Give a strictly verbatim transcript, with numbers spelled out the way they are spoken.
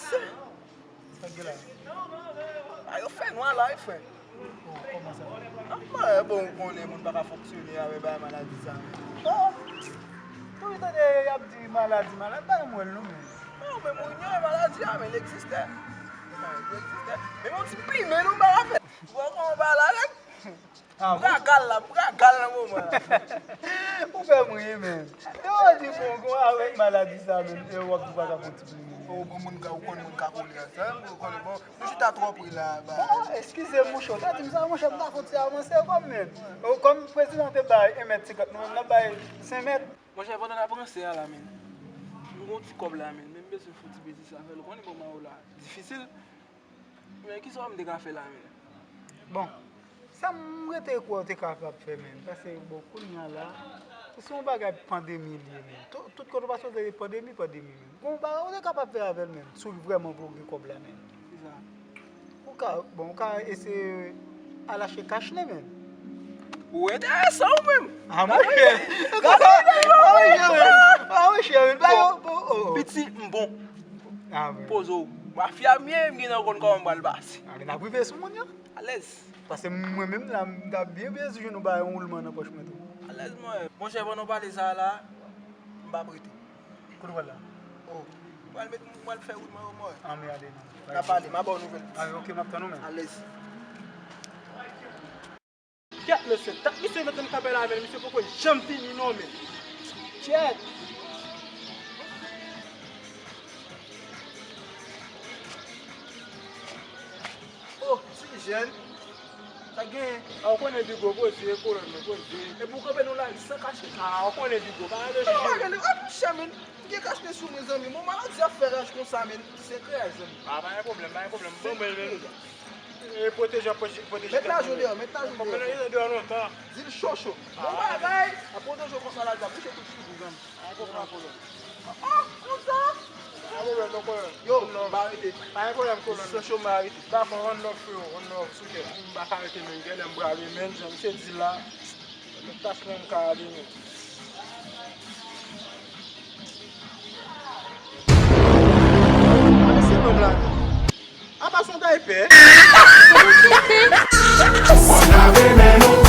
Sa k gen la? A, yo fè nwa la wi, frè. Oh, kòman sa? Anfen, bon, ou konnen moun pa ka fonksyone avèk bagay maladi sa. Oh! Tou wi tande y ap di maladi, maladi, pa yon mwèl non, men. Non, men moun yo, maladi a, men li egziste. Li egziste. Men yon ti plimen nou ba la fè. Bon, kòman ba la, nèg? Ah, bon. Pragal la, pragal nan moman. Ou fè m ri, men. Yo di bon, kon avèk maladi sa, men, e w ap di pa ka fè ti plimen. Oh, bon, moun ka, ou konn moun ka kole ansanm, ou konnen, bon, nou chita twò pre la, ba. Oh, eskize m, monchè, ou ta di m sa, monchè, m ta fè ti avanse kòm, men. Oh, kòm prezidan te bay en mèt senkant, nou menm n ap bay senk mèt. Monchè, pandan n ap ranse a la, men, m gon ti kòb la, men, men m bezwen fè ti biznis avè l, ou konnen moman yo la difisil. Men kisa m te ka fè la menm? Bon, sa m rete kwè w te kapab fè menm, paske bon, kounye a la, se yon bagay pandemi li ye menm. Tout, tout kote w pase w tande pandemi, pandemi menm. Gon bagay w te kapab fè avè l menm, si w vrèman vle w gen kòb la menm. Kisa? Ou ka, bon, ou ka eseye al achte kach la menm. Ou enteresan ou menm? Ah, monchè. Ah, monchè, men. Ah, monchè, men. Ba yo, oh, oh. Piti, m bon. Ah, wi. Poze w. Mafya m ye, m gentan konn kòman m pral pase. Ah, men n ap rive sou moun yo. Alèz. Paske mwen menm la, m t ap byen bezwen jwenn yon bagay, yon woulman nan pòch mwen tou. Alèz, mwen. Monchè, pandan w pale sa a la, m p ap rete. Kote w pral la? Oh, m pral met, m pral fè woulman yo, mwen. Ah, men ale non. N a pale, m a ba w nouvèl. Ah, ok, m ap tann ou, men. Alèz. Kèt, mesye, dat misye mete m kanpe la, men misye poko janm vini non, men. Kèt. Oh, ti jèn. Sa gen? A, ou konnen Bigo poze, kolòn mwen poze. Epi ou kanpe nou la, san kache. A, ou konnen Bigo, pa rele. Sa pa rele, a, monchè, men. M gen kach nez sou mwen, zanmi. Bon, maladi ap fè raj konsa, men. Se kreyay, zanmi. A, pa gen pwoblèm, pa gen pwoblèm. Bon, men, men. E, pwoteje, pwoteje, pwoteje. Met lajan deyò, met lajan deyò. Konprann, lajan deyò lontan. Di l cho cho. Bon bagay. A pwoteje w kont maladi ap bouche tout figi, zanmi. Pa gen pwoblèm, kolòn. Oh, konsa? Pa gen pwoblèm, non, kolòn. Yo, m pa rete. Pa gen pwoblèm, kolòn. San cho, m pa rete. Dakò, one love, freo, one love, sou kè. M pa ka rete, men, gen lè m prale, men, jan misye di la. Mwen tach mwen m ka ale men. Mesye nonm la. Apa son daypè. Mwen lave men nou.